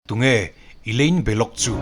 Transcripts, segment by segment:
Tunge Elaine Belloc chu?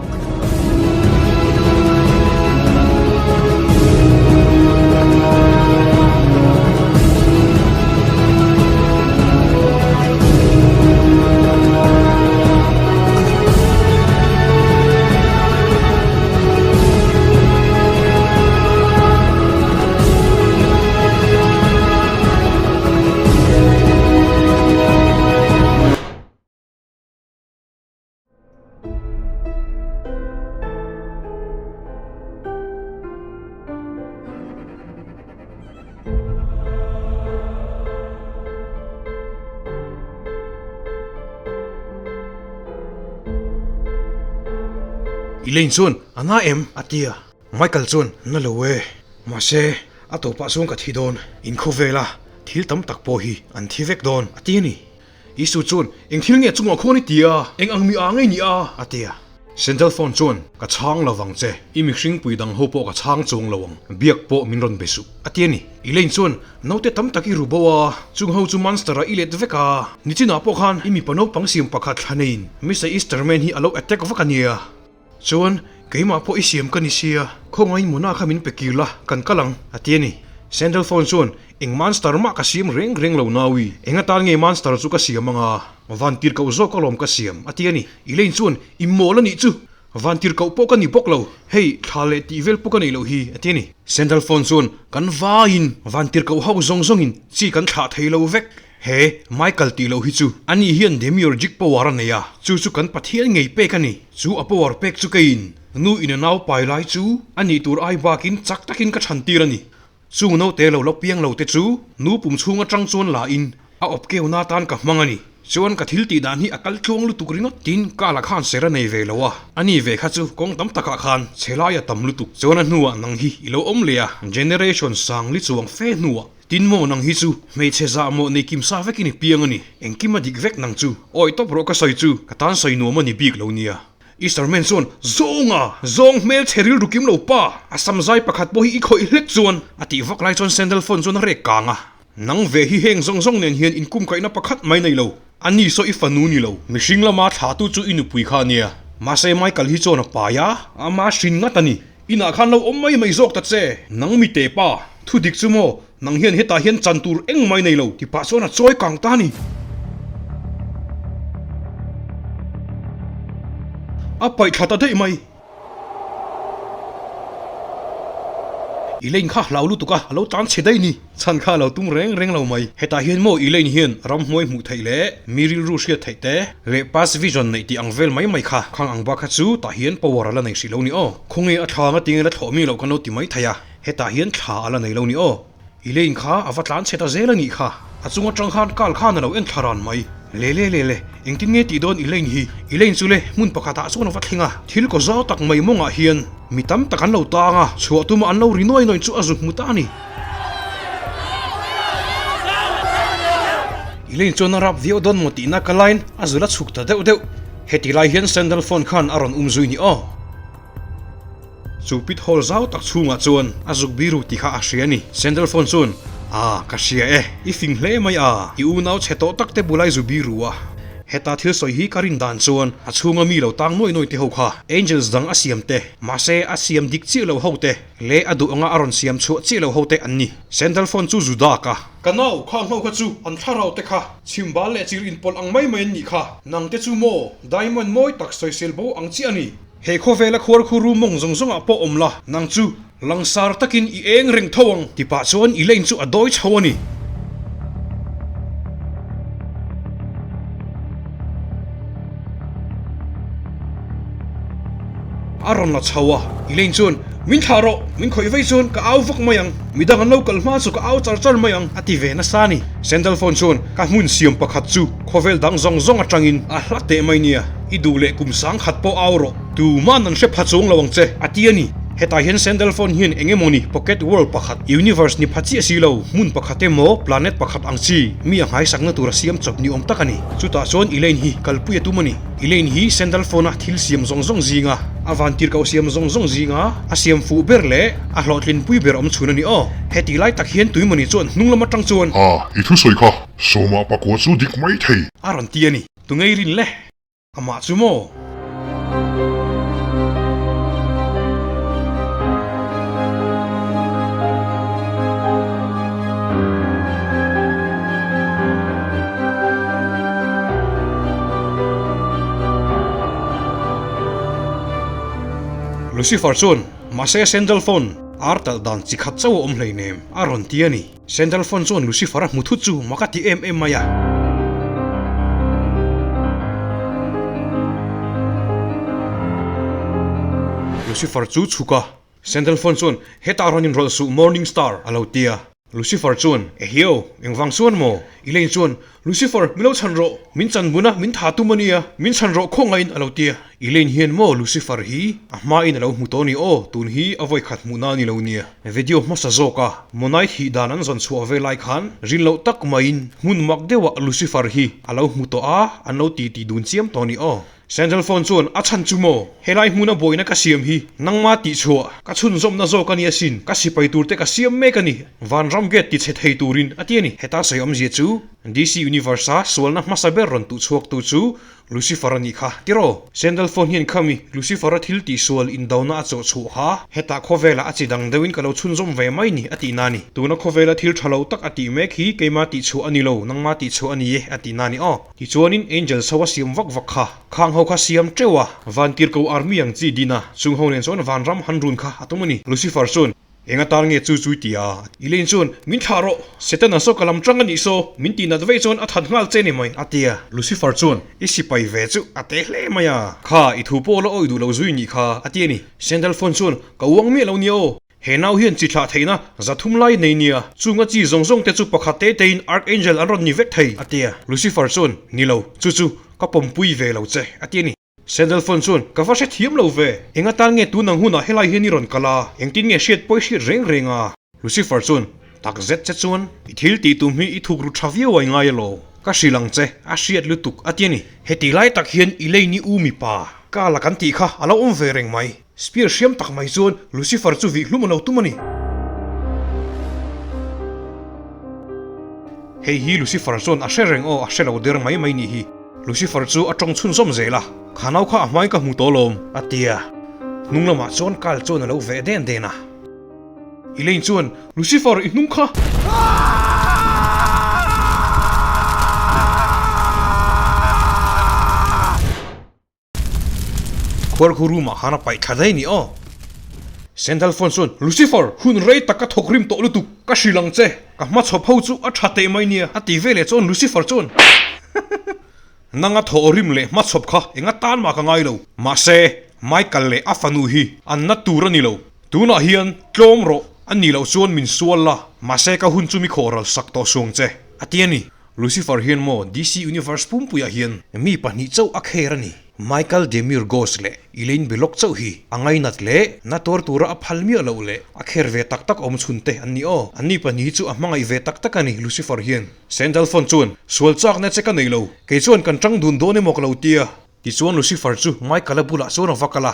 Elaine chuan, A na em? a ti a. Michael chuan, Na lo e. Mahse, a tawpah chuan ka thi dawn. Inkhawvela thil tam tak pawh hi an thi vek dawn, a ti a ni. Isu chuan, Eng thil nge chungah khuan i ti a? Eng ang mi a ngei ni a? a ti a. Sandalphone chuan, Ka chhang lo vang che, i mihring pui dang ho pawh ka chhang chuang lo ang, biak pawh min rawn be suh, a ti a ni. Elaine chuan, Naute tam tak i ru bo a, chung ho chu monster ah i let vek a, nichinah pawh khan i mipa naupang siam pakhat thla neiin Mister Easterman hi a lo attack vak a nia. Chuan, keimah pawh i siam ka ni sia, khawngaiin Mona kha min pe kir la, kan kal ang, a ti a ni. Sandalphone chuan, Eng monster mah ka siam reng reng lo Naui, eng atan nge monster chu ka siam anga, van tir koh zawk alawm ka siam, a ti a ni. Elaine chuan, I mawl a nih chu, van tir koh pawh ka ni bawk lo, hei thla leh tih vel pawh ka nei loh hi, a ti a ni. Sandalphone chuan, Kan vaiin van tir koh ho zawng zawngin chi kan thlah thei lo vek, He Michael tih loh hi chu ani hian demiurgic power a nei a, chu chu kan Pathian ngei pek a ni. Chu a power pek chu keiin nu in a nau pai lai chu a nih tur ai bakin chak takin ka chhan tir a ni. Chung naute lo la piang lo te chu nu pum chhung atang chuan la in a awp keu na tan ka hmang a ni. Chuan ka thil tih dan hi a kal tluang lutuk ringawt tin ka la khan ser a nei ve lo a, ani ve kha chu kawng tam takah khan chhe lai a tam lutuk. Chuan a hnuah nang hi i lo awm leh a, generation sang li chuang fe hnuah Tin maw nang hi chu hmeichhe zah maw nei kim sa vekin i piang a ni. Engkim a dik vek nang chu. Awi tawp rawh ka sawi chu ka tan sawi nuam a ni bik lo nia. Easterman chuan, Zawnga! Zawng hmel chhe rilru kim lo pa! A sam zai pakhat pawh hi i khawih hlek chuan! A tih vak lai chuan sandal phone chuan a rek kang a. Nang ve hi heng zawng zawng nen hian inkumkaihna pakhat mai nei lo. A ni saw i fanu ni lo. Mihring lama thlahtu chu i nupui kha a nia. Mahse Michael hi chuan a pai a, ama hrin ngat a ni. Inah khan lo awm mai mai zawk ta che. Nang mi te pa, thu dik chu maw, nang hian hetah hian chan tur eng mai nei lo ti pah chuan a chawi kang ta a ni. A paih thla ta daih mai. Elaine kha hlau lutuk a, a lo tlan chhe daih ni. Chhan kha a lo tum reng reng lo mai. Hetah hian maw Elaine hian ramhnuai hmuh theih leh mi rilru hriat theih te leh past vision neih tih ang vel mai mai kha khang ang bak kha chu tah hian power a la nei hrih lo ni aw. Khawnge a thla nga tinge la thlawh mi loh kan lo ti mai thei a, hetah hian thla a la nei lo ni aw. Elaine kha a va tlan chhe ta zel a nih kha. A chung atang khan kal khan a lo en thla ran mai. Le le le le, engtin nge tih dawn Elaine hi? Elaine chu le hmun pakhatah chuan a va thleng a, thil kaw zau tak mai mawngah hian mi tam tak an lo tang a, chhuah tuma an lo ri nuai nuai chu a zu hmu ta a ni. Elaine chuan a rap viau dawn maw tihna ka lain a zul a chhuk ta deuh deuh. Heti lai hian sandal phone khan a rawn um zui ni aw. Chu pit hall zau tak chhungah chuan a zuk biru tih kha a hria a ni. Sandal phone chuan, Aa, ka hria e. I fing hle mai a, i unau chhe tawh tak te bulai zu biru a. Heta thil sawi hi ka rin dan chuan a chhunga mi lo tang nuai nuai te ho kha Angels dang a siam te, mahse a siam dik chiah lo ho te leh a duh anga a rawn siam chhuah chiah lo ho te an ni. Sandal phone chu zu dak a. Ka nau, khang ho kha chu an thlarau te kha chhimbal leh chir inpawlh ang mai mai an nih kha. Nang te chu maw diamond mawi tak sawisel bo ang chiah a ni. He khawvela khuar khu ru mawng zawng zawngah pawh awm la, nang chu langsar takin i eng reng tho ang ti pah chuan Elaine chu a dawi chho a ni. A rawn la chho a, Elaine chuan, Min thlah rawh, min khawih vei chuan ka au vak mai ang, midang an lo kal hma chu ka au char char mai ang a ti ve nasa a ni. Sandalphone chuan, Ka hmun siam pakhat chu khawvel dang zawng zawng atangin a hla teh mai nia. I duh leh kum sang khat pawh au rawh, tuman an hre pha chuang lo ang che, a ti a ni. Hetah hian Sandalphone hian eng emawni pocket world pakhat, universe ni pha chiah si lo, hmun pakhat emaw planet pakhat ang chi, mi a nghaisakna tur a siam chawp ni awm tak a ni. Chutah chuan Elaine hi kalpui a tum a ni. Elaine hi Sandalphone-a thil siam zawng zawng zinga, a vantir ko siam zawng zawng zinga a siam fuh ber leh a hlawhtlinpui ber awm chhun a ni aw. Heti lai tak hian tuimawni chuan hnung lam atang chuan. A, i thusawi kha, sawma pakua chu dik mai thei. A rawn ti a ni. Tungei rin le. Amah chu maw? Lucifer chuan, Mahse Sandalphon, ar talh dan chi khat chauh a awm hleinem, a rawn ti a ni. Sandalphon chuan Lucifer a hmu thut chu mak a ti em em mai a. Lucifer chu chhuk a. Sandalphon chuan, Hetah rawn inrawlh suh Morning Star, a lo ti a. Lucifer chuan, Ehio, engvang chuan maw? Elaine chuan, Lucifer, mi lo chhan rawh! Min chan bun a, min tha tum a nia, min chhan rawh khawngain a lo ti a. Elaine hian maw Lucifer hi a hmain a lo hmu tawh a ni aw, tun hi a vawikhat hmuhna a ni lo nia. Video hmasa zawk a, Monai thih dan an zawn chhuah ve lai khan rin loh tak maiin hmun mak deuhah Lucifer hi a lo hmu tawh a, an lo ti ti dun chiam tawh a ni aw. Sandalphon chuan a chhan chu maw, helai hmuna buaina ka siam hi nangma tihchhuah ka chhunzawmna zawk a ni asin, ka sipai turte ka siam mek a ni, vanram gate tichhe thei turin a ti a ni. Heta sawi awmzia chu DC Universe-a sualna hmasa ber rawn tuhchhuaktu chu Lucifer a nih kha, tiraw? Sandalphon hian khami Lucifer-a thil tihsual indona a chawh chhuah kha hetah khawvelah a chi dang deuhin ka lo chhunzawm ve mai ni a tihna a ni. Tuna khawvela thil tha lo tak a tih mek hi keima tihchhuah a ni lo, nangma tihchhuah a ni e a tihna a ni aw. Tichuanin Angels ho a siam vak vak kha, khang ho kha siam teuh a, vantirhko army ang chi din a, chung ho nen chuan vanram han run kha a tum a ni. Lucifer chuan, Eng atan nge chu chu i ti a? Elaine chuan, Min thlah rawh! Setana saw ka lam tang a nih saw, min tih nat vei chuan a that nghal che ni mai, a ti a. Lucifer chuan, I sipai ve chu a te hle mai a, kha i thu pawh la awih duh lo zui nih kha, a ti a ni. Sandalphon chuan, Ka uang miah lo nia aw. He nau hian chi thlah theihna 300 lai nei nia, chunga chi zawng zawng te chu pakhat te tein Archangel an rawn ni vek thei, a ti a. Lucifer chuan, Ni lo, chu chu ka pawmpui ve lo che, a ti a ni. Sandalphon chuan, Ka va hrethiam lo ve, eng atan nge tun ang hunah helai hian i rawn kal a, engtin nge hriat pawi hriat reng reng a? Lucifer chuan, Tak zet che chuan, i thil tih tum hi i thuk ru tha viau a i ngai elaw? Ka hrilh ang che, a hriat lutuk, a ti a ni. Heti lai tak hian Elaine-i u mipa, ka la kan tih kha a lo awm ve reng mai. Spear hriam tak mai chuan Lucifer chu vih hlum a lo tum a ni. Hei hi Lucifer chuan a hre reng aw, a hre lo der mai mai nih hi. Lucifer chu a tawng chhunzawm zel a, Kha nau kha a hmain ka hmu tawh lawm, a ti a. Hnung lamah chuan Kyle chuan a lo veh den den a. Elaine chuan, Lucifer, i hnung kha! Khuarkhu room ah khan a paih thla daih ni aw. Sandalphon chuan, Lucifer, hun rei tak ka thawk rim tawh lutuk, ka hrilh ang che, ka hmachhawp ho chu a tha teh mai nia, a ti ve leh chuan Lucifer chuan, Nanga thawh rim leh hmachhawp kha enga tan mah ka ngai lo, mahse, Michael leh a fanu hi an na tur a ni lo, tunah hian tlawm rawh, a nih loh chuan min sual la, mahse ka hun chu mi khawhral sak tawh suang che, a ti a ni. Lucifer hian maw DC Universe pumpuiah hian mi pahnih chauh a kher a ni. Michael Demiurgos leh Elaine Belloc chauh hi a ngainat leh na tuar tura a phal miah loh leh a kher ve tak tak awm chhun te an ni aw. Anni pahnih hi chu a hmangaih ve tak tak a ni Lucifer hian. Sandalphon chuan, Sual chakna che ka nei lo, kei chuan kan tang dun dawn emaw ka lo tia. Tichuan Lucifer chu Michael-a bulah chuan a va kal a.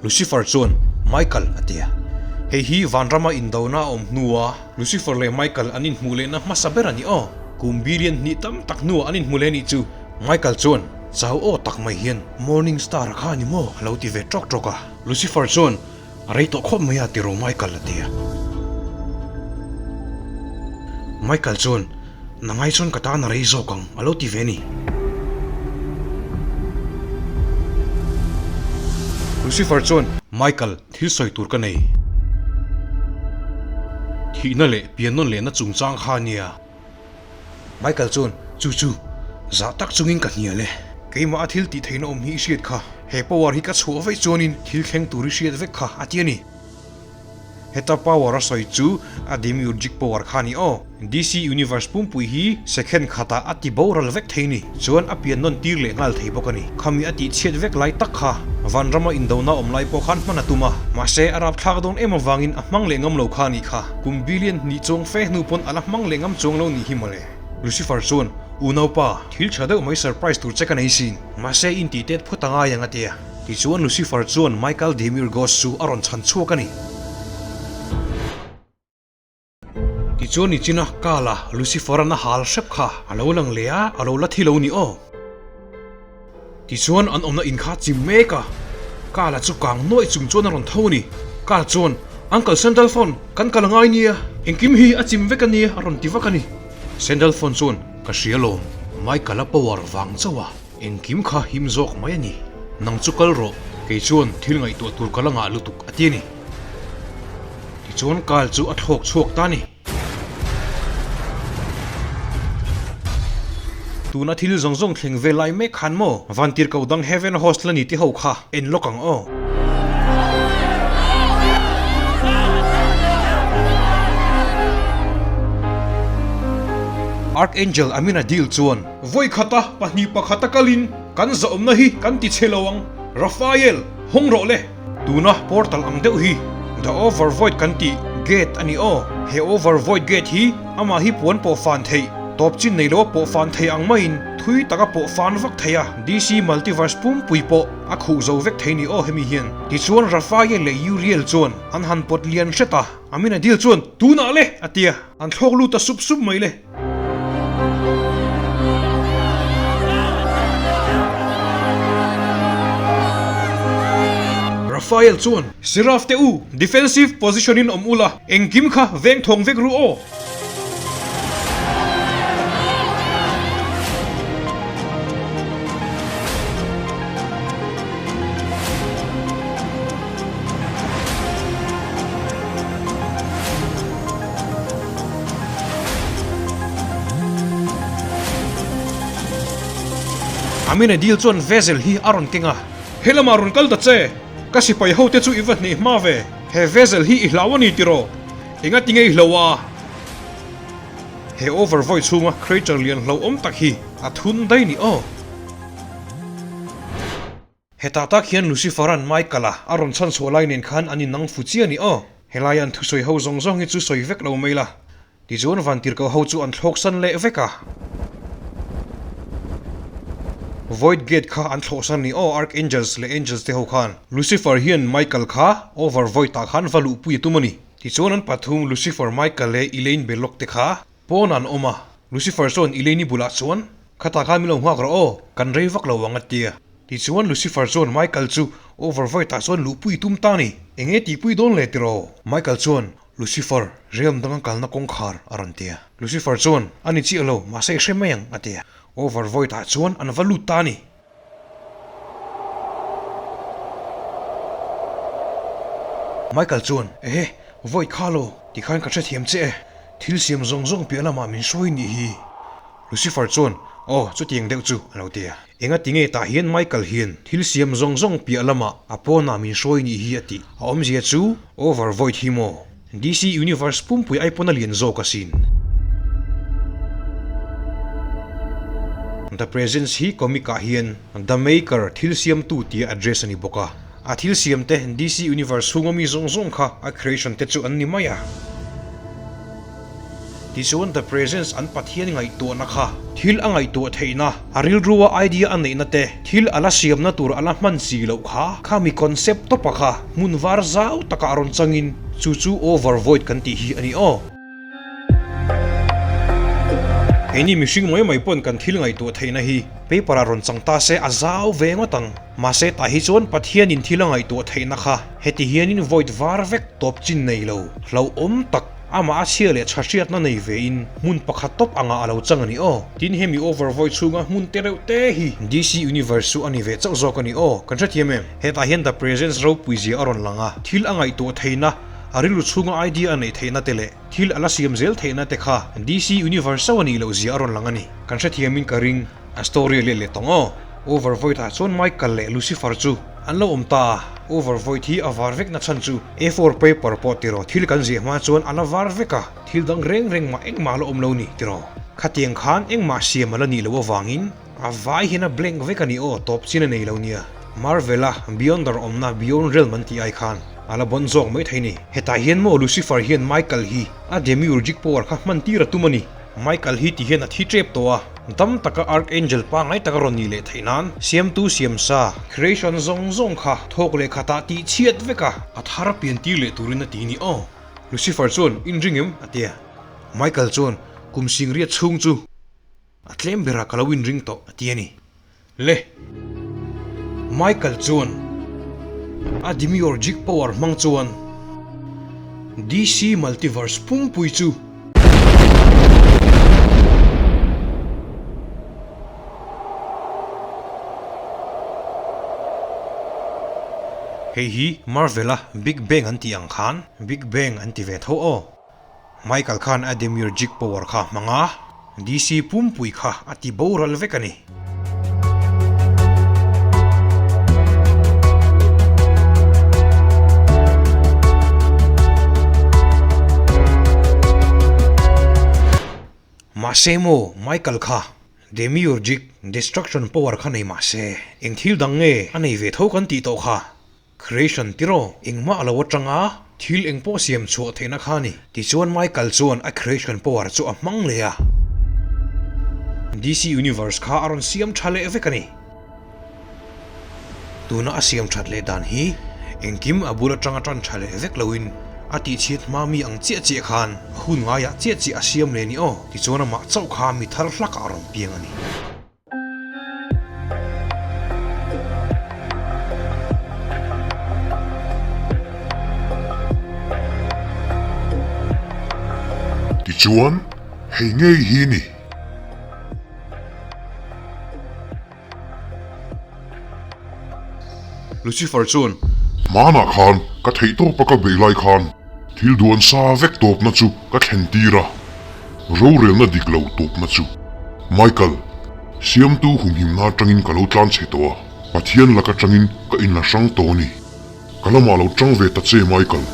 Lucifer chuan, Michael, a ti a. Hei hi vanrama indona a awm hnua Lucifer leh Michael an inhmuh lehna hmasa ber a ni aw. Kum billion hnih tam tak hnuah an inhmu leh nih chu. Michael chuan, Chau aw tak mai hian Morning Star-a kha a ni maw? a lo ti ve ṭawk ṭawk a. Lucifer chuan, A rei tawh khawp mai a ti ro Michael a ti a. Michael chuan, Nangai chuan ka tan a rei zawk ang a lo ti ve ni. Lucifer chuan, Michael, thil sawi tur ka nei. Thihna leh piannawn lehna chungchang kha a nia. Michael chuan, Chu chu, zah tak chungin ka hnial e. Keimah a thil tih theihna awm hi i hriat kha. He power hi ka chhuah vaih chuanin thil thleng tur i hriat vek kha, a ti a ni. Heta power a sawi chu a demiurgic power kha a ni aw. DC Universe pumpui hi second khatah a ti boral vek thei ni. Chuan a pian nawn tir leh nghal thei bawk a ni. Khami a tih chhiat vek lai tak kha Vanrama indona awm lai pawh khan hman a tum a, mahse a rapthlak dawn em avangin a hmang leh ngam lo kha a nih kha. Kum billion hnih chuang fe hnu pawn a la hmang leh ngam chuang lo nih hi mawle. Lucifer chuan, Unaupa, thil tha deuh mai surprise tur che ka nei sin. Mahse intih tet phawt a ngai ang a ti a. Tichuan Lucifer chuan Michael Demiurgos chu a rawn chhan chhuak a ni. Tichuan nichina Kala Lucifer-a'n a hal hrep kha a lo lang leh a, a lo la thi lo ni aw. Tichuan an awmna in kha chim mek a, Kala chu kang nuaih chung chuan a rawn tho a ni. Kal chuan, Uncle Sandalphon, kan kal angai nia, engkim hi a chim vek a nia a rawn ti vak a ni. Sandalphon chuan, Ka hria lawm, Michael-a power vang chauh a, engkim kha him zawk mai a ni. Nang chu kal rawh, kei chuan thil ngaihtuah tur ka la ngah lutuk a ti a ni. Tichuan Kal chu a thlawk chhuak ta a ni. Tuna thil zawng zawng thleng ve lai mek khan maw? Vantir ko dang Heaven Host la ni ti ho kha en lawk ang aw. Archangel Aminadil chuan. Vawi khata pahnih pakhata kalin kan zahawmna hi kan ti chhe lo ang. Raphael, hawng rawh le! Tuna portal ang deuh hi The Over Void kan tih gate a ni aw. He Over Void gate hi amah hi puan pawh fan theih, tawp chin nei loa pawh fan thei ang maiin thui taka pawh fan vak thei a, DC Multiverse pumpui pawh a khuh zo vek thei ni aw hemi hian. Tichuan Raphael leh Uriel chuan an han pawt lian hret a, Aminadil chuan tunah le! a ti a, an thlawk lut ta sup sup mai le. Raphael chuan, Seraph te u, defensive position in awm ula, engkim kha veng thawng vek ru aw. Aminadil chuan Vezel hi a rawn keng a. He lamah rawn kal ta che, ka sipai hote chu i va hneh hma ve. He Vezel hi i hlau a ni tiraw? Enga ti nge i hlo a? He over vawi chhunga crater lian hlauhawm tak hi a thun daih ni aw. Hetah tak hian Lucifer-a'n Michael-a a rawn chhan chhuah lai nen khan an innang fu chiah a ni aw. Helaia an thusawi ho zawng zawng hi chu sawi vek lo mai la. Tichuan vantirhkoh ho chu an thlawk san leh vek a. Void Gate kha an thlawh san ni aw Archangels leh Angels te ho khan. Lucifer hian Michael kha Over Void ah khan va luhpui a tum a ni. Tichuan an pathum Lucifer, Michael leh Elaine Belloc te kha Pawn an awm a, Lucifer chuan Elaine-i bulah chuan, Khatah khan min lo nghak rawh aw, kan rei vak lo ang a ti a. Tichuan Lucifer chuan Michael chu over void-ah chuan luhpui tum ta a ni. Enge tihpui dawn le tiraw? Michael chuan, Lucifer, realm danga kalna kawngkhar a rawn ti a. Lucifer chuan, A ni chiah lo, mahse i hre mai ang a ti a. Over void-ah chuan an va lut ta a ni. Michael chuan, Ehe, vawi kha lo, tikhan ka hrethiam che e, thil siam zawng zawng piah lamah min hruai nih hi. Lucifer chuan, Aw, chutiang deuh chu, a lo ti a. Enga tinge tah hian Michael hian thil siam zawng zawng piah lamah a pawnah min hruai nih hi a tih. A awmzia chu, Over void hi maw? DC Universe pumpui ai pawn a lian zawk asin. The Presence hi comic ah hian The Maker, thil siamtu tia address a ni bawk a. A thil siam te DC Universe chhunga mi zawng zawng kha a creation te chu an ni mai a. Tichuan The Presence an Pathian ngaihtuahna kha thil a ngaihtuah theihna, a rilrua idea a neihna te, thil a la siamna tur a la hman si loh kha, khami concept tawpa kha hmun var zau takah a rawn changin chu chu over void kan tih hi a ni aw. Keini mihring mai mai pawn kan thil ngaihtuah theihna hi paper ah rawn chang ta se a zau ve ngawt ang. Mahse tah hi chuan Pathianin thil a ngaihtuah theihna kha heti hianin void var vek tawp chin nei lo, hlauhawm tak, Amah a chhia leh tha hriatna nei ve in hmun pakhat tawp angah a lo chang a ni aw. Tin hemi over vawi chhunga hmun te reuh te hi DC Universe chu a ni ve chauh zawk a ni aw. Kan hrethiam em? Hetah hian The Presence ropui zia a rawn lang a, thil a ngaihtuah theihna, a rilru chhunga idea a neih theihna te leh thil a la siam zel theihna te kha DC Universe chauh a nih loh zia a rawn lang a ni. Kan hrethiamin ka ring. A story a let leh tawng aw. Over void ah chuan Michael leh Lucifer chu an lo awm ta a. Over void hi a var vek na chhan chu A4 paper pawh tiraw thil kan ziah hma chuan a la var vek a, thil dang reng reng mah engmah a la awm lo ni tiraw. Khatiang khan engmah siam a la nih loh avangin a vai hian a blank vek a ni aw tawp chin a nei lo nia. Marvel a Beyonder awmna Beyond Realm an tih ai khan a la bawn zawk mai thei ni. Hetah hian maw Lucifer hian Michael hi a demiurgic power kha hman tir a tum a ni. Michael hi ti hian a thi tep tawh a, dam taka Archangel pangngai taka rawn nih leh theih nan siamtu siamsa, creation, zawng zawng kha thawk leh khatah tih chhiat vek a, a thar pian tir leh turin a ti ni aw. Lucifer chuan, In ring em? a ti a. Michael chuan, Kum singriat chhung chu a tlem berah ka lo inring tawh, a ti a ni. Le! Michael chuan a demiurgic power hmang chuan DC Multiverse pumpui chu Hei hi Marvel-a Big Bang an tih ang khan Big Bang an ti ve tho aw. Michael khan a demiurgic power kha a hmang a, DC pumpui kha a ti boral vek a ni. Mahse maw Michael kha demiurgic destruction power kha nei mahse eng thil dang nge a nei ve tho kan tih tawh kha? Creation tiraw engmah a lo atang a, thil eng pawh siam chhuah theihna kha a ni. Tichuan Michael chuan a creation power chu a hmang leh a, DC Universe kha a rawn siam tha leh vek a ni. Tuna a siam that leh dan hi engkim a bul atanga tan tha leh vek loin a tihchhiat hma mi ang chiah chiah khan a hun ngaiah chiah chiah a siam leh ni aw. Tichuan amah chauh kha mi thar hlakah a rawn piang a ni. Tichuan, hei ngei hi ni. Lucifer chuan. Hmanah khan ka theihtawpa ka beih lai khan thil duan sa vek tawpna chu ka thlen tir a, rorelna dik lo tawpna chu. Michael, Siamtu humhimna atangin ka lo tlan chhe tawh a, Pathian lak atangin ka inla hrang tawh a ni. Ka lamah lo tang ve ta che Michael.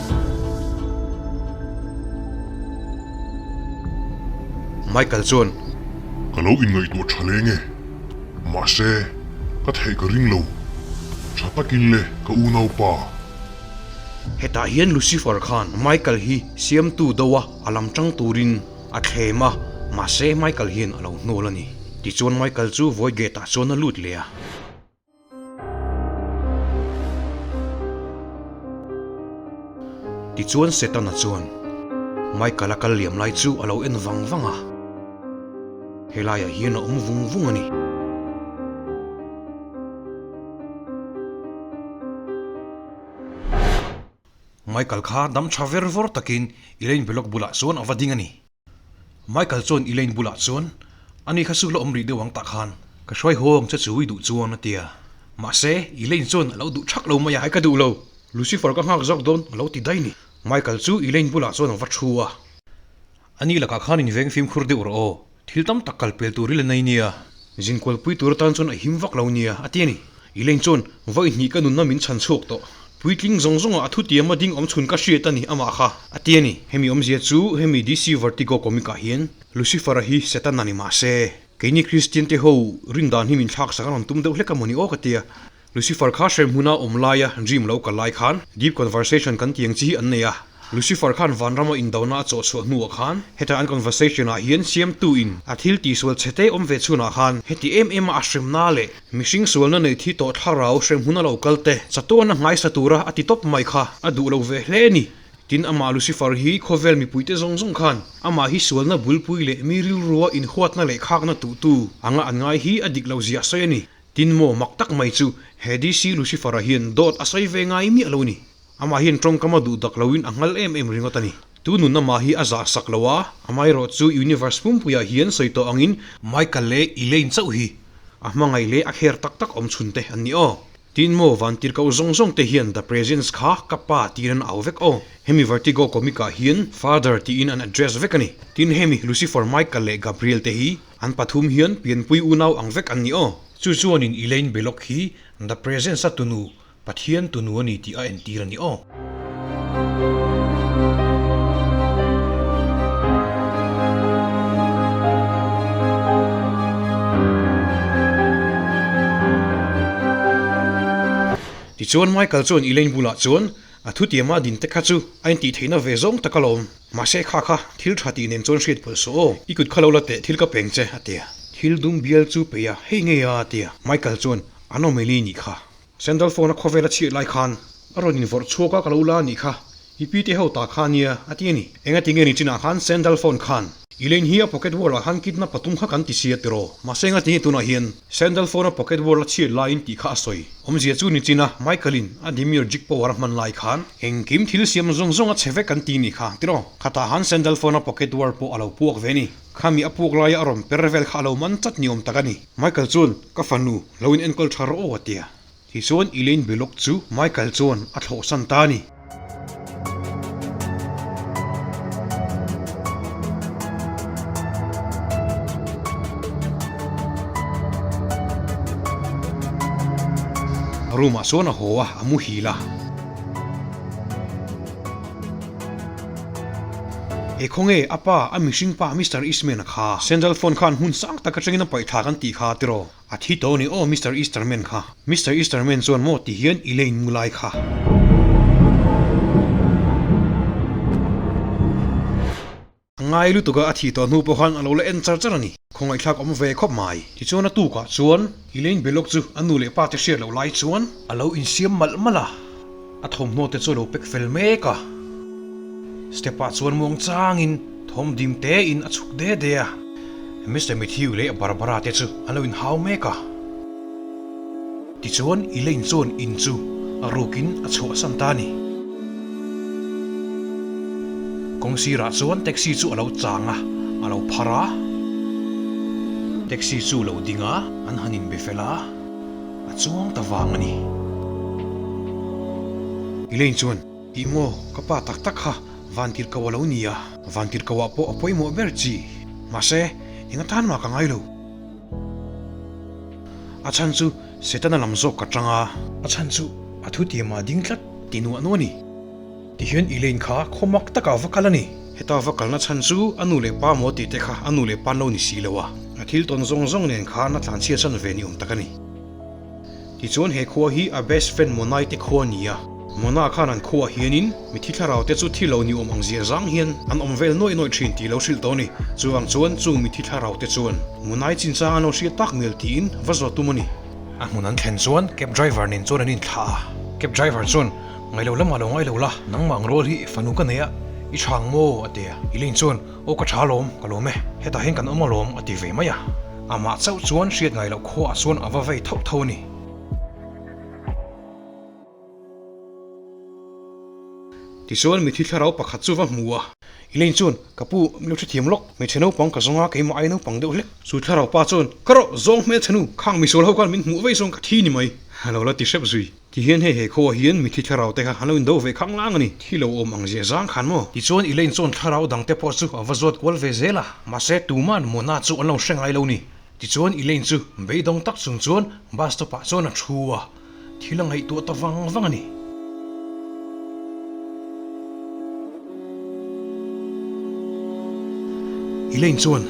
Michael chuan. Ka lo inngaihtuah tha leng e. Mahse, ka theih ka ring lo. Tha takin le ka unaupa. Hetah hian Lucifer khan Michael hi siamtu do a a lam tang turin a thlem a, mahse Michael hian a lo hnawl a ni. Tichuan Michael chu vawi gate ah chuan a lut leh a. Tichuan Setana chuan Michael-a kal liam lai chu a lo en vang vang a, helaiah hian a awm vung vung a ni. Michael kha dam tha ver vawr takin Elaine Belloc bulah chuan a va ding a ni. Michael chuan Elaine bulah chuan, Ani kha chu la awm rih deuh ang tah khan, ka hruai haw ang che chu i duh chuan a ti a. Mahse, Elaine chuan a lo duh thak lo mai a, Ai ka duh lo, Lucifer ka nghak zawk dawn a lo ti daih ni. Michael chu Elaine bulah chuan a va thu a. Ani lakah khan inveng fimkhur deuh rawh aw, thil tam tak kal pel tur i la nei nia, zinkualpui tur atan chuan a him vak lo nia, a ti a ni. Elaine chuan, Vawi hnih ka nunna min chhan chhuak tawh. Puitling zawng zawnga a thutiama ding awm chhun ka hriat a ni amah kha, a ti a ni. Hemi awmzia chu hemi DC Vertigo comic ah hian Lucifer-a hi Satan a ni mahse, keini Kristian te ho rindan hi min thlaksak a rawn tum deuh hlek a mawni aw ka ti a. Lucifer kha hremhmuna awm laia dream lo kal lai khan deep conversation kan tiang chi hi an nei a. Lucifer khan vanrama indona a chawh chhuah hnuah khan heta an conversation ah hian siamtu in a thil tihsual chhe te awm ve chhunah khan heti em em a a hremna leh mihring sualna nei thi tawh thlarau hremhmun a lo kal te chatuan a nghaisa tura a ti tawp mai kha a duh lo ve hle a ni. Tin amah Lucifer hi khawvel mipuite zawng zawng khan amah hi sualna bulpui leh mi rilrua inhuatna leh khakna tuhtu anga an ngai hi a dik lo zia a sawi a ni. Tin maw mak tak mai chu he DC Lucifer-a hian dawt a sawi ve ngai miah lo a ni. Amah hian tawngkam a duh dak loin a nghal em em ringawt a ni. Tu nun amah hi a zah sak lo a, amaherawh chu universe pumpuiah hian sawi tawh angin Michael leh Elaine chauh hi a hmangaih leh a kher tak tak awm chhun te an ni aw. Tin maw vantirhkoh zawng zawng te hian The Presence kha ka pa tiin an au vek aw. Hemi Vertigo comic ah hian Father tiin an address vek a ni. Tin hemi Lucifer, Michael leh Gabriel te hi An pathum hian pianpui unau ang vek an ni aw. Chu chuanin Elaine Belloc hi The Presence-a tunu, Pathian tunu a ni tih a entir a ni aw. Tichuan Michael chuan Elaine bulah chuan A thutiama din te kha chu a intih theihna ve zawng tak alawm. Mahse kha kha thil tha tih nen chuan hriat pawlh suh aw, i kut kha lo la teh thil ka peng che a ti a. Thil dum bial chu peih a, hei ngei a a ti a. Michael chuan, An awm eli nih kha. Sandal phone a khawvel a chhiat lai khan a rawn invawrh chhuak a ka lo la a nih kha. I pi te ho ta kha nia, a ti a ni. Engati nge ni chinah khan Sandalphon khan Elaine hi a pocket world ah khan kidnap patum kha kan ti sia tiraw? Mahse engati nge tunah hian Sandalphone a pocket world a chhiat laiin tih kha a sawi. Awmzia chu ni china Michael in a demiurgic power a hman lai khan engkim thil siam zawng zawng a chhe vek kan ti ni kha tiraw? Khatah han Sandalphone a pocket world pawh a lo puak ve ni. Khami a puak laia a rawn per vel kha a lo man chat ni awm tak a ni. Michael chuan ka fanu lo in enkawl tha rawh aw a tia. Tichuan Elaine Belloc chu Michael chuan a thlawhsan ta a ni. A room ah chuan a haw a, a muhil a. He khawnge a pa, a mihring pa Mister Eastman-a kha Sandalphon khan hmun sang tak atangin a paih thla kan tih kha tiraw? A thi tawh ni aw Mister Easterman kha. Mister Easterman chuan maw ti hian Elaine mu lai kha. A ngai lutuk a, a thih tawh hnu pawh khan a lo la en char char a ni. Khawngaihthlak awm ve khawp mai. Tichuan a tukah chuan Elaine Belloc chu a nu leh pa te hriat loh lai chuan a lo insiam malh malh a, a thawmhnaw te chu a lo pek fel mek a. Step ah chuan muang changin thawm dim tein a chhuk de de a, Mister Matthew leh Barbara te chu an lo inhau mek a. Tichuan Elaine chuan in chu a rukin a chhuahsan ta a ni. Kawng sirah chuan taxi chu a lo chang a, a lo phar a. Taxi chu lo ding a, an han inbe fel a, a chuang ta vang a ni. Elaine chuan. Tih maw, ka pa tak tak kha Vantirhkoh a lo ni a, Vantirhkoh ah pawh a pawimawh ber chi. Mahse, eng atan mah ka ngai lo. A chhan chu Setana lam zawk ka tang a. A chhan chu a thutiam ah ding tlat ti nuah nuah a ni. Tihian Elaine kha khawmak takah va kal a ni. Heta va kalna chhan chu a nu leh pa maw tih te kha a nu leh pa an lo ni si lo a. A thil tawn zawng zawng nen khan a tlanchhiat chan ve ni awm tak a ni. Tichuan he khua hi a best friend Monai te khua a ni a, Mona khan an khuaah hianin mithi thlarau te chu thi lo ni awm ang zia zang hian an awm vel nuaih nuaih thin tih lo hrilh tawh a ni. Chuvang chuan chung mithi thlarau te chuan Monai chinchang an lo hriat tak mial tiin va zawt tum a ni. A hmun an thlen chuan cab driver nen chuan an inthlah a, cab driver chuan Ngailo lamah lo ngailo la, nangmah ang rual hi fanu ka nei a, i tha ang maw? a ti a. Elaine chuan Aw ka tha alawm, ka lawm e, hetah hian kan awm alawm a ti ve mai a. Amah chauh chuan hriat ngai loh khuaah chuan a va vei thauh thauh a ni. Tichuan mithi thlarau pakhat chu va hmu a. Elaine chuan, Ka pu, min lo hrethiam lawk, hmeichhe naupang ka zawng a, keimah ai naupang deuh hlek. Chu thlarau pa chuan, Ka rawh, zawng hmelchhe nu, khang misual ho khan min hmuh vei zawng ka thi ni mai, a lo la ti hrep zui. Ti hian hei he khaw ah hian mithi thlarau te kha an lo indo ve khang lang a ni. Thi lo awm ang zia zang khan maw? Tichuan Elaine chuan thlarau dang te pawh chu a va zawt kual ve zel a, mahse tuman Mona chu an lo hre ngai lo ni. Tichuan Elaine chu beidawng tak chung chuan bus stop ah chuan a thu a, thil a ngaihtuah ta vang vang a ni. Elaine chuan,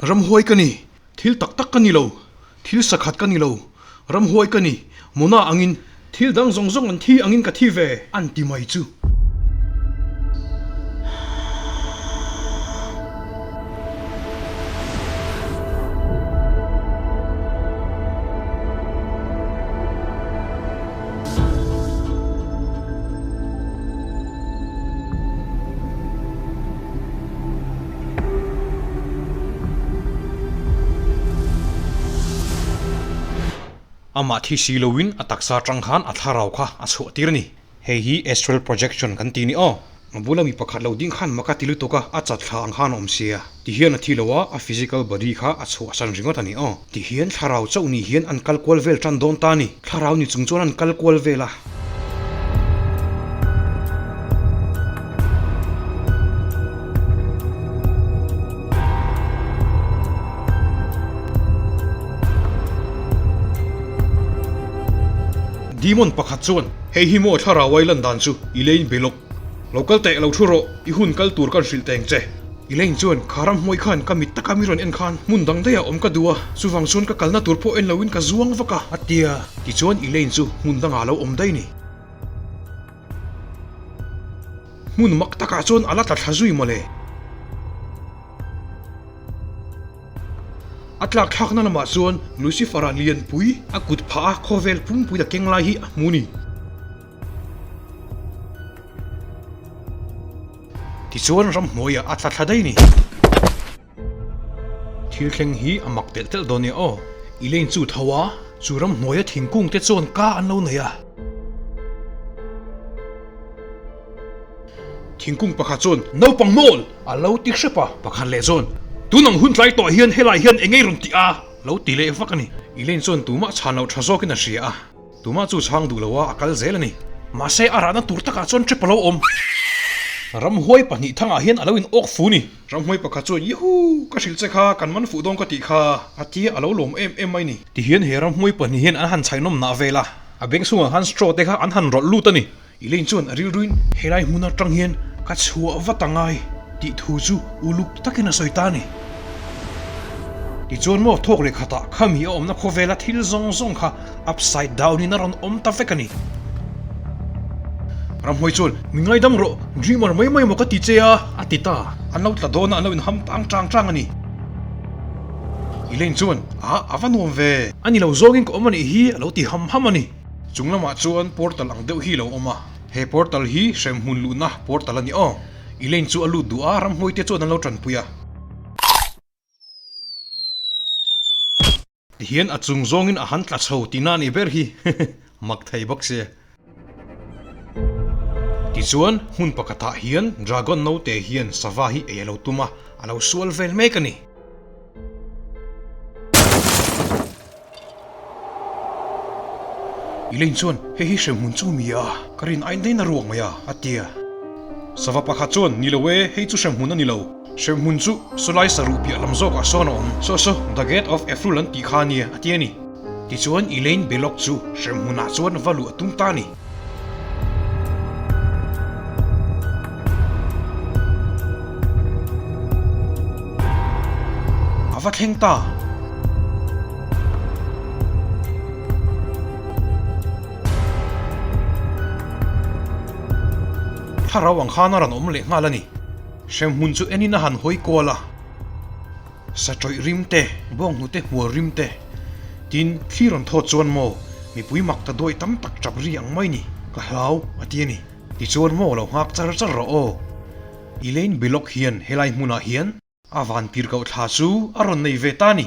Ramhuai ka ni, thil tak tak ka ni lo, Thil sakhat ka ni lo, ramhuai ka ni, Mona angin thil dang zawng zawng an thi angin ka thi ve an ti mai chu. Amah thi si loin a taksa atang khan a thlarau kha a chhuah tir a ni. Hei hi astral projection kan ti ni aw. A bula mi pakhat lo ding khan maka ti lutuk a, a chat thla ang khan a awm sia. Ti hian a thi lo a, a physical body kha a chhuahsan ringawt a ni aw. Ti hian thlarau chauh ni hian an kal kual vel tan dawn ta a ni. Thlarau ni chung chuan an kal kual vel a. Demon pakhat chuan, Hei hi maw thlarau ai lan dan chu Elaine be lawk. Lo kal teh lo thu rawh, i hun kal tur kan hrilh teng che. Elaine chuan, Kha ram hmuai khan ka mit taka mi rawn en khan hmun dang daih ah awm ka duh a, chuvang chuan ka kalna tur pawh en loin ka zuang vak a, a ti a. Tichuan Elaine chu hmun dangah a lo awm daih ni. Hmun mak takah chuan a la tla thla zui mawle. A tlak thlakna lamah chuan Lucifer-a lianpui a kut phah a khawvel pumpui a keng lai hi a hmu ni. Tichuan ramhnuaiah a tla thla daih ni. Thil thleng hi a mak telh telh dawn nia aw. Elaine chu tho a, chu ramhnuaia thingkung te chuan ka an lo nei a. Thingkung pakhat chuan, Naupang mawl! A lo ti hrep a. Pakhat leh chuan, Tun ang hun tlai tawh hian helai hian eng ei rawn ti a? Lo ti leh vak a ni. Elaine chuan tumah chhan loh tha zawkin a hria a. Tumah chu chhang duh lo a, a kal zel a ni. Mahse a rahna tur takah chuan trip a lo awm. Ramhuai pahnih thangah hian a lo in awk fu ni. Ramhuai pakhat chuan, Yahoo! Ka hrilh che kha, kan man fuh dawn ka tih kha, a tia a lo lawm em em mai ni. Tihian he ramhuai pahnih hian an han chhainawm nah vel a, a beng chhungah khan straw te kha an han rawlh lut a ni. Elaine chuan a rilruin helai hmun atang hian ka chhuah vat a ngai tih thu chu uluk takin a sawi ta a ni. Tichuan maw thawk leh khatah khami a awmna khawvela thil zawng zawng kha upside down in a rawn awm ta vek a ni. Ramhuai chuan, Min ngaidam rawh, dreamer mai mai maw ka ti che a, a ti ta. An lo tla dawn a, an lo inham tang tang tang a ni. Elaine chuan, Ah, a va nuam ve. A ni lo zawngin ka awm a nih hi, a lo ti ham ham a ni. Chung lamah chuan portal ang deuh hi lo awm a, he portal hi hremhmun luhna portal a ni aw. Elaine chu a lut duh a, ramhnuai te chuan an lo tanpui a. Tihian a chung zawngin a han tla chho tihna a nih ber hi, mak thei bawk sia. Tichuan, hmun pakhatah hian dragon note hian sava hi ei a lo tum a, a lo sual vel mek a ni. Elaine chuan, Hei hi hremhmun chu mi a, ka rin ain daih na ruak mai a, a ti a. Sava pakhat chuan, Ni lo e, hei chu hremhmun a ni lo. Hremhmun chu sawlai saruh piah lam zawkah sawn a awm. Saw saw, The Gate of Efrul an tih kha a nia, a ti a ni. Tichuan Elaine Belloc chu hremhmunah chuan va luh a tum ta a ni. A va thleng ta. Thlarau ang khan a rawn awm leh nghal a ni. Hremhmun chu enin a han hawi kual a. Sa tawih rim te, bawnghnute hmual rim te, tin thli rawn thawt chuan maw mipui mak ta duai tam tak tap ri ang mai ni, ka hlau a ti a ni. Tichuan maw lo nghak char char rawh aw. Elaine Billock hian helai hmunah hian a van tir koh thla chu a rawn nei ve ta a ni.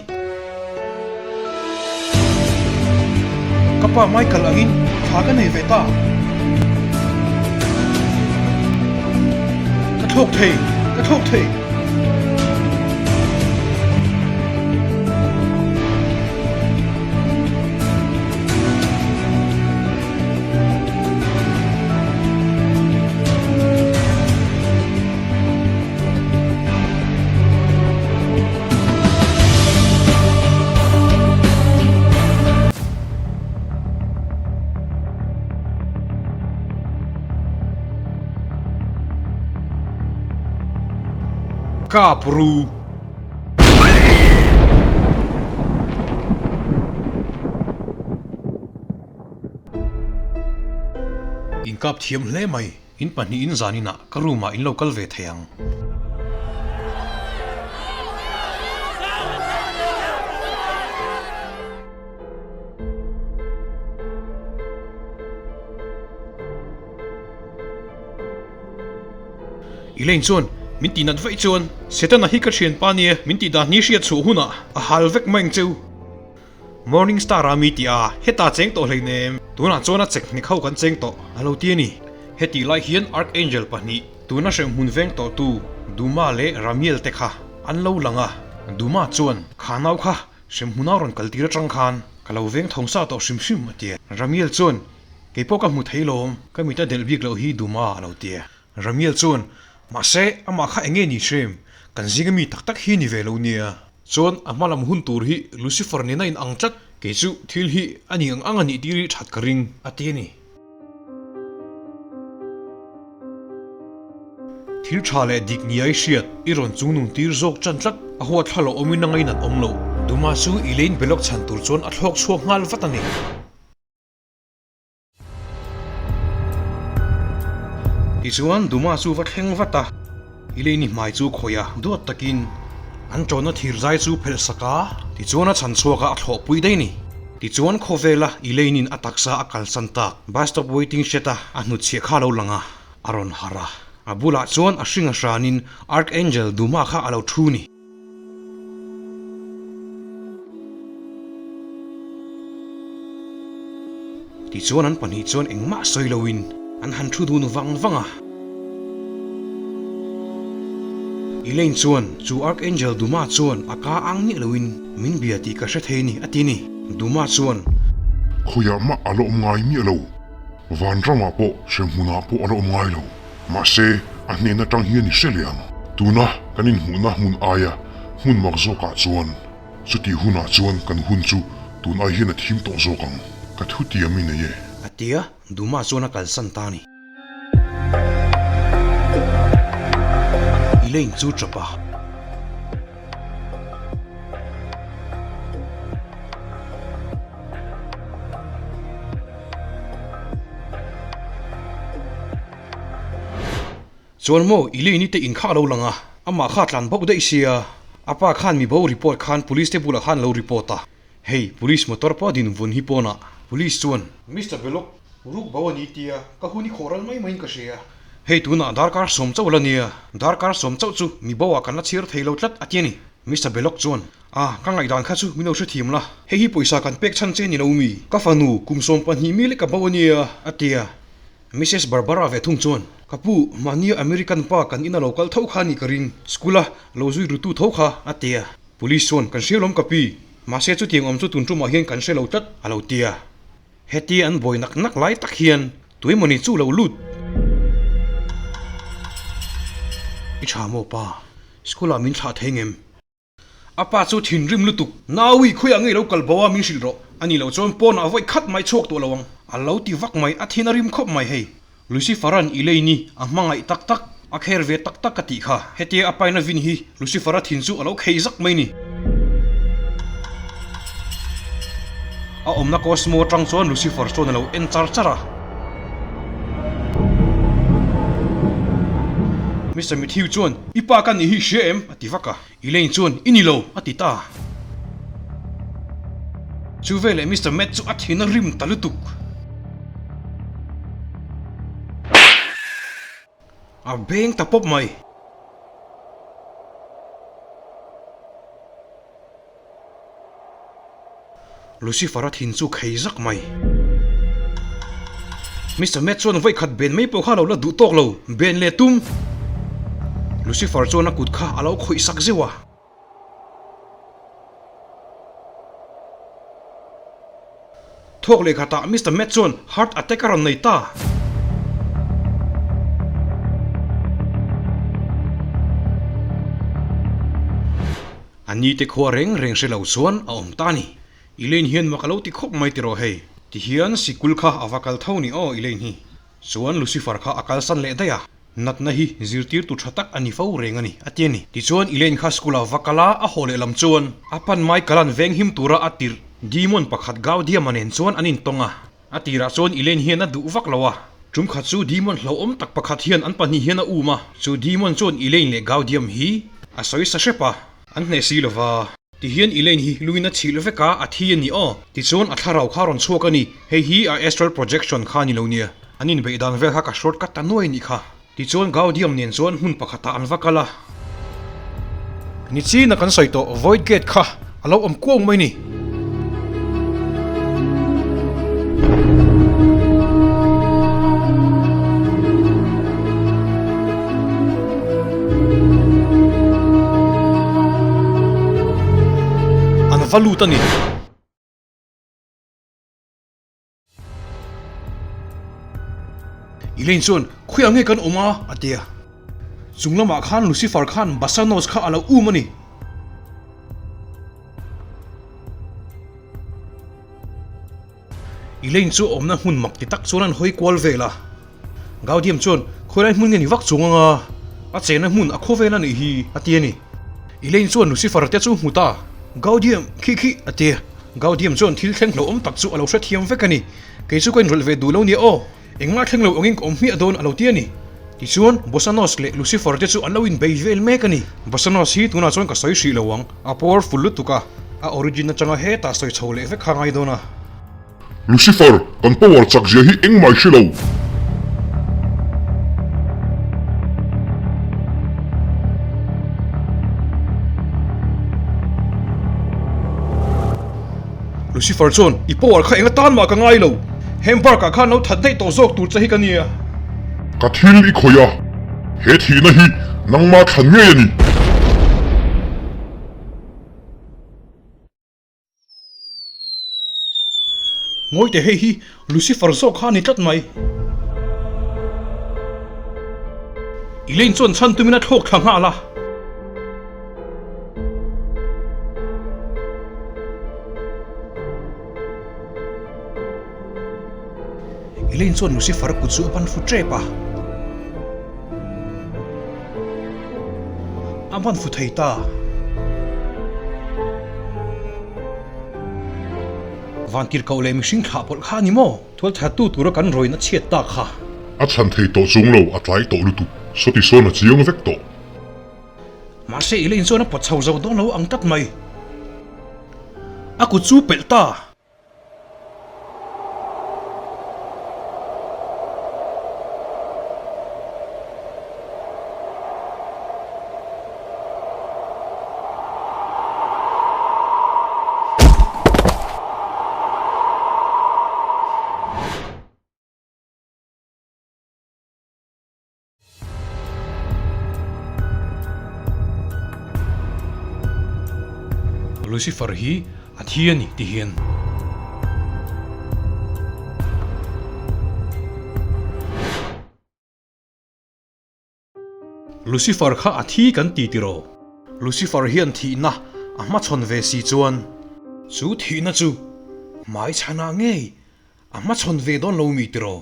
Ka pa Michael angin thla ka nei ve ta. Ka thlawk thei! Ka thlawk thei! Kap ru. In kap thiam hle mai. In pahnihin zaninah ka room ah in lo kal ve thei ang. Elaine chuan min tih nat vaih chuan Setana hi ka thianpa nia min tih dan hi hriat chhuah hunah a hal vek mai ang cheu. Morning Star a mi tih a, heta cheng tawh hleinem, tunah chuan a chek hnek ho kan cheng tawh a lo ti a ni. Hetih lai hian Archangel pahnih, tuna hremhmun veng tawhtu Duma leh Ramiel te kha an lo lang a, Duma chuan, Kha nau kha hremhmuna rawn kal tir atang khan ka lo veng thawng sa tawh hrim hrim a ti a. Ramiel chuan, Kei pawh ka hmu thei lawm, ka mit a delh bik loh hi Duma a lo ti a. Ramiel chuan, Mahse, amah kha eng nge ni hrem, kan zinga mi tak tak hi ni ve lo nia. Chuan a hma lam hun tur hi Lucifer nena in ang tlat, kei chu thil hi a ni ang ang a nih tir hi that ka ring, a ti a ni. Thil tha leh dik ni ai hriat i rawn chungnung tir zawk tan tlat, a huat thla lo awmin a ngainat awm loh. Duma chu Elaine Belloc chhan tur chuan a thlawk chhuak nghal vat a ni. Tichuan Duma chu va thleng vat a, Elaine-i hmai chu khawih a, duat takin an ṭawhna thir zai chu phelh sak a, tichuan a chhan chhuak a, a thlawhpui daih a ni. Tichuan khawvela Elaine-in a taksa a kalsan tak bus stop waiting shed a a hnutchhiah kha a lo lang a, a rawn harh a. A bulah chuan a hring a hranin Archangel Duma kha a lo thu ni. Tichuan an pahnih chuan engmah sawi loin an han thu dun vang vang a. Elaine chuan chu Archangel Duma chuan a ka ang miah loin min bia tih ka hre thei ni a ti ni. Duma chuan. Khawiah mah a la awm ngai miah lo. Vanramah pawh hremhmunah pawh a la awm ngai lo. Mahse, a hnen atang hian i hre leh ang. Tuna kan inhmuhna hmun aia hmun mak zawkah chuan, chutih hunah chuan kan hun chu tun ai hian a thim tawh zawk ang. Ka thutiam i nei e. A ti a, Duma chuan a kalsan ta a ni. Elaine chu tap a. Chuan maw Elaine-i te in kha a lo lang a, amah kha a tlan bawk daih sia, a pa khan mi bo report khan police te bulah khan lo report a, hei police motor pawh a din vun hi pawnah police chuan. Mister Belok, ruk bo a ni tia ka hun i khawh ral mai maiin ka hria. Hei tunah darkar sawm chauh la nia, darkar sawm chauh chu mi bo ah kan la chhiar thei lo tlat a ti a ni. Mister Belok chuan, A, ka ngaihdan kha chu min lo hrethiam la, hei hi pawisa kan pek chhan che ni lo mi, ka fanu kum 12 mi lek ka bo a nia a ti a. Missus Barbara ve thung chuan, Ka pu, mahnia American pa kan ina lo kal tho kha ni ka ring, school a lo zui rutu tho kha, a ti a. Police chuan, Kan hria lawm ka pi, mahse chutiang awm chu tun tumah hian kan hre lo tlat, a lo ti a. Hetia an buai nak nak lai tak hian tuemawni chu lo lut. I tha maw pa, school ah min thlah thei ngem? A pa chu thinrim lutuk, Naui, khawiah ngei lo kal bo a min hrilh rawh. A nih loh chuan pawnah vawi khat mai chhuak tawh lo ang. A lo ti vak mai, a thin a rim khawp mai hei. Lucifer-a'n Elaine-i a hmangaih tak tak, a kher ve tak tak ka tih kha. Hetia a paina vin hi Lucifer-a thin chu a lo khei zak mai ni. A awmna Cosmo atang chuan Lucifer chuan a lo en char char a. Mister Matthew chuan, I pa ka nih hi i hria em? a ti vak a. Elaine chuan, I ni lo, a ti ta. Chu veleh Mister Matt chu a thin a rim ta lutuk. A beng ta pawp mai. Lucifer-a thin chu khei zak mai. Mister Matt chuan vawikhat ben mai pawh kha a lo la duh tawk lo, ben leh tum. Lucifer chuan a kut kha a lo khawih sak zeuh a. Thawk leh khatah Mister Matt chuan heart attack a rawn nei ta. A ni te khua reng reng hre lo chuan a awm ta a ni. Elaine hian mak a lo ti khawp mai tiraw hei. Tihian sikul kha a va kal tho ni aw Elaine hi. Chuan Lucifer kha a kalsan leh daih a, natna hi zirtirtu tha tak a ni fo reng a ni, a ti a ni. Tichuan Elaine kha school ah va kal a, a haw leh lam chuan a pan Michael-a'n venghim tura a tirh demon pakhat Gaudium-a nen chuan an intawng a. A tirah chuan Elaine hian a duh vak lo a, tum khat chu demon hlauhawm tak pakhat hian an pahnih hian a um a, chu demon chuan Elaine leh Gaudium hi a sawi sa hrep a, an hneh si lova. Tihian Elaine hi luin a chhilh vek a, a thi a ni aw. Tichuan a thlarau kha rawn chhuak a ni, hei hi a astral projection kha a ni lo nia. An inbeih dan vel kha ka short cut ta nuai nih kha. Tichuan Gaudium nen chuan hmun pakhatah an va kal a. Nichina kan sawi tawh Void Gate kha a lo awm kuang mai ni. An va lut a ni. Elaine chuan, Khawiah nge kan awm a? a ti a. Chung lamah khan Lucifer khan Bassanos kha a lo um a ni. Elaine chu awmna hmun mak ti tak chuan an hawi kual vel a. Gaudium chuan, Khawilai hmun nge ni vak chung anga a chenna hmun a khaw vel a nih hi, a ti a ni. Elaine chuan Lucifer te chu hmu ta, Gaudium, khi khi, a ti a. Gaudium chuan thil thleng hlauhawm tak chu a lo hrethiam vek a ni. Kei chu ka inrawlh ve duh lo nia aw, engmah thleng lo angin ka awm hmiah dawn a lo ti a ni. Tichuan, Bossanos leh Lucifer te chu an lo inbei vel mek a ni. Bossanos hi tunah chuan ka sawi hrih lo ang, a powerful lutuk a, a origin atanga hetah sawi chho leh vek kha ngai dawn a. Lucifer, kan power chak zia hi engmah i hre lo. Lucifer chuan, I power kha eng atan mah ka ngai lo. Heng park ah khan lo that daih tawh zawk tur che hi ka nia. Ka thil i khawih a, he thihna hi nangma thlan ngei a ni. Ngawite hei hi Lucifer zawk kha a ni tlat mai. Elaine chuan chhan tumin a thlawk thla nghal a. Elaine chuan Lucifer kut chu a ban fu tep a. A ban fu thei ta. Vantirhkoh leh mihring thlah pawlh kha a ni maw? Tualthattu tura kan rawina chhiat ta kha. A chhan thei tawh chung lo, a tlai tawh lutuk. Sawti sawn a chiang vek tawh. Mahse Elaine chuan a pawt chho zo dawn lo ang tlat mai. A kut chu pelh ta. Lucifer hi a thi a ni ti hian. Lucifer kha a thi kan ti tiraw? Lucifer hian thihna a hmachhawn ve si chuan. Chu thihna chu hmaichhanah ngei a hmachhawn ve dawn lo mi tiraw?